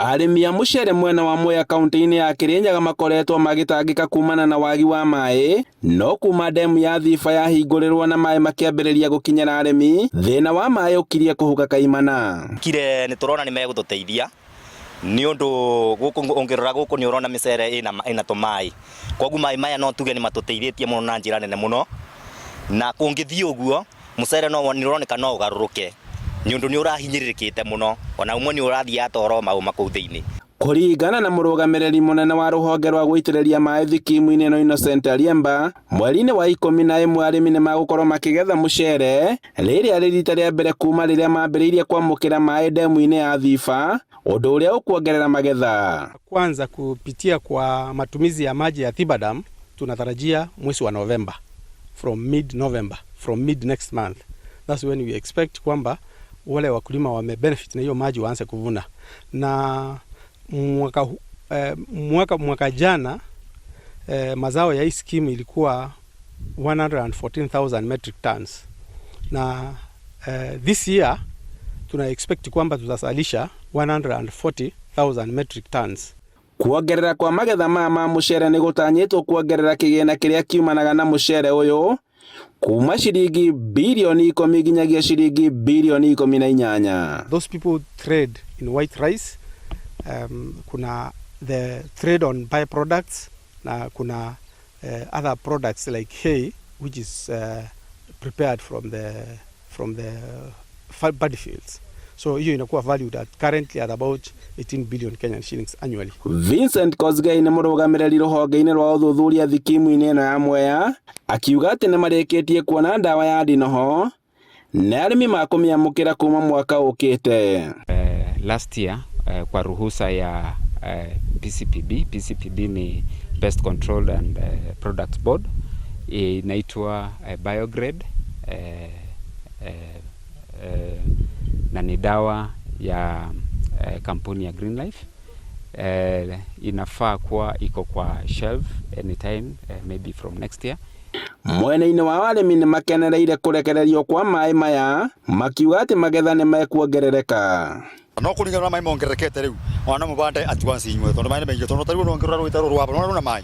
Arĩmi a mũcere mwena wa Mwea kaunti-inĩ ya Kirinyaga makoretwo magĩtangĩka kumana na wagi wa maĩ, no kuma ndemu ya Thiba yahingũrĩrwo na maĩ makĩambĩrĩria gũkinyĩra arĩmi, thĩna wa maĩ ũkirie kũhuka kaimana. Kire nĩ tũrona nĩ megũtũteithia nĩ ũndũ gũkũ ũngĩrora gũkũ nĩ ũrona mĩcere ĩna tũmaĩ, koguo maĩ maya no tuge nĩ matũteithĩtie mũno na njĩra nene mũno, na kũngĩthiĩ ũguo mũcere no nĩ ũroneka no ũgarũrũke nĩ ũndũ nĩ ũrahinyĩrĩrĩkĩte mũno, ona ũmwe nĩ ũrathiĩ atoro maũma kũu thĩinĩ. Kũringana na mũrũgamĩrĩri mũnene wa rũhonge rwa gũitĩrĩria maĩ thikimu-inĩ ĩno Innocent Ariemba, mweri-inĩ wa 11 arĩmi nĩ magũkorwo makĩgetha mũcere, rĩrĩa rĩ rita rĩa mbere kuma rĩrĩa mambĩrĩirie kwamũkĩra maĩ ndemu-inĩ ya Thiba, ũndũ ũrĩa ũkuongerera magetha. Kwanza kupitia kwa matumizi ya maji ya Thiba Dam tunatarajia mwezi wa Novemba, from mid November, from mid next month, that's when we expect kwamba wale wakulima wame benefit na hiyo maji waanze kuvuna. Na mwaka jana mazao ya hii scheme ilikuwa 114,000 metric tons, na this year tuna expect kwamba tutazalisha 140,000 metric tons. Kuongerera kwa magetha maya ma mũcere nĩ gũtanyĩtwo kuongerera kĩgĩna kĩrĩa kiumanaga na mũcere ũyũ kuma ciringi birioni 10 nginyagia ciringi birioni 18. Those people trade in white rice, kuna the trade on byproducts na kuna other products like hay, which is prepared from the paddy fields. So hiyo inakuwa valued at currently at about 18 billion Kenyan shillings annually. Vincent Kosgei nĩ mũrũgamĩrĩri rũhonge-inĩ rwa ũthuthuria thikimu-inĩ ĩno ya Mwea, akiuga atĩ nĩ marĩkĩtie kuona ndawa ya ndinoho na arĩmi makũmĩamũkĩra kuma mwaka ũkĩte. Last year kwa ruhusa ya PCPB. PCPB ni Pest Control and Products Board, inaitwa Biograde, na ni dawa ya kampuni ya Greenlife. Inafaa kuwa iko kwa shelf anytime, maybe from next year. Mwena-inĩ wa arĩmi nĩ makenereire kũrekererio kwa maĩ maya, makiuga atĩ magetha nĩ mekuongerereka. No kũringana na maĩ mongererekete rĩu, ona no mũbande advance inyuĩ, tondũ maĩ nĩ maingĩ, tondũ ta rĩu no ngĩrora rũĩ ta rũrũ rwa rũna maĩ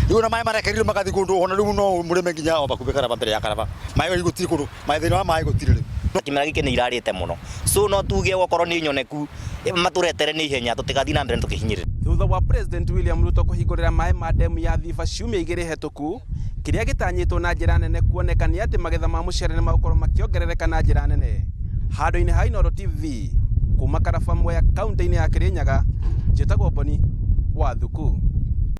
rĩu, na maĩ marekereirio magathiĩ kũndũ, ona rĩu no mũrĩme nginya o bakubĩ Karaba, mbere ya Karaba maĩ rĩu gũtirĩ kũndũ maĩ, thĩna wa maĩ gũtirĩ rĩu. Kĩmera gĩkĩ nĩ irarĩte mũno, so no tuge okorwo nĩ nyoneku matũretere nĩ ihenya, tũtigathiĩ na mbere tũkĩhinyĩrĩra. Thutha wa President William Ruto kũhingũrĩra maĩ ma ndemu ya Thiba ciumia 2 hetũku, kĩrĩa gĩtanyĩtwo na njĩra nene kuoneka nĩ atĩ magetha ma mũcere nĩ magũkorwo makĩongerereka na njĩra nene. Handũ-inĩ ha Inooro TV kuma Karaba, Mwea, kaunti-inĩ ya Kirinyaga, njĩtagwo Boni wa Thuku.